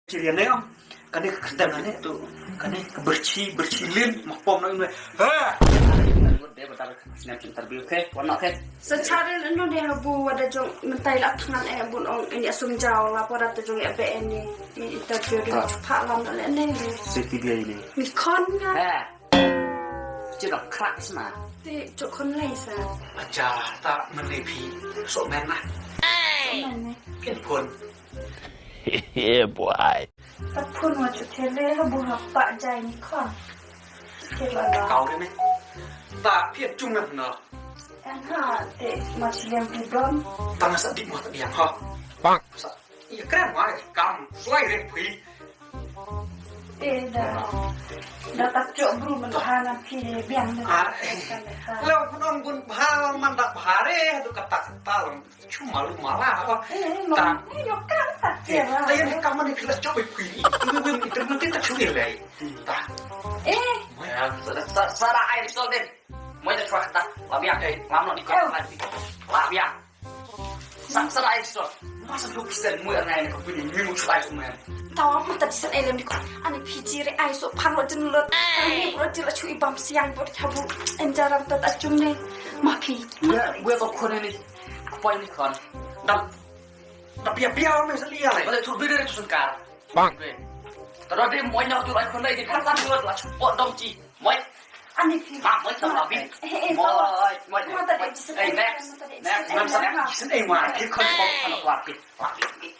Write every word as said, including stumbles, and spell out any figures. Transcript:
Cheria ne, kane ka kyrdan ne tu, kane ka berchi, berchi lin, ma pom na inwe. Ha! Ngut de ba dar snem interview, okay? Wan, okay? Sa charil ino de habu wada jong mentai la thngan eh bun ong ini asum jaw la pora tu jong eh be ini. Ni interview de. Ah. Chupa lam na le ne. Safety dia ini. Ni kon nga. Ha. Chi dok krak sma. Ti chuk kon lai sa. Acha ta mene phi sok men na. Sok men ne. Phin phone. Yeah, boy. Ta phone wa chuk thele ha bu ha pa jai ni kon. Ke la la. Kau ke ne. Ta phi chung men na. An ha te ma chi lem phi bom. Ta ma sa dik ma ta diam ha. Bang. Sa. Ïa kren ma kam suai re phi. Eh, da. Da tak chok bru man ha na phi biang da. Ah. Lo kun ong kun bha man da bha re tu ka tak ta lo. Chu malu mala ba. Eh, no. Ta. Eh, yo kan tak che la. Ta ïa ni kam ni kila chok phi. Ni ni ni ni ta chu le. Ta. Eh. Sa sa sa da ai sol den. Moi ta chwa ta. La biang. Eh, lam no ni ko. Eh. La biang. Sa sa ai so. Masa lu kisen mu ngai ne ko pini mi mu chu ai so man. Tawa mata disen ai lem di ko. Ani P G re ai so phan lo jin lot. Ani ro jin la chu i bam siang bot habu. En jaram ta ta chum ne. Ma phi. Ya, gue ko khone ni. Ko poi ni kon. Dap. Dap ya bia me sa lia le. Bale tur bide tu sungkar. Bang. Tara de moi na tu ai khone di kan san lot la chu pot dom chi. Moi. Ani phi. Ma, moi tam la bi. Eh, eh, moi, moi. Mata de jisen. Eh, next. Next. Nam sa jisen eh ma. Ki kon kon kon wa pi. Wa pi.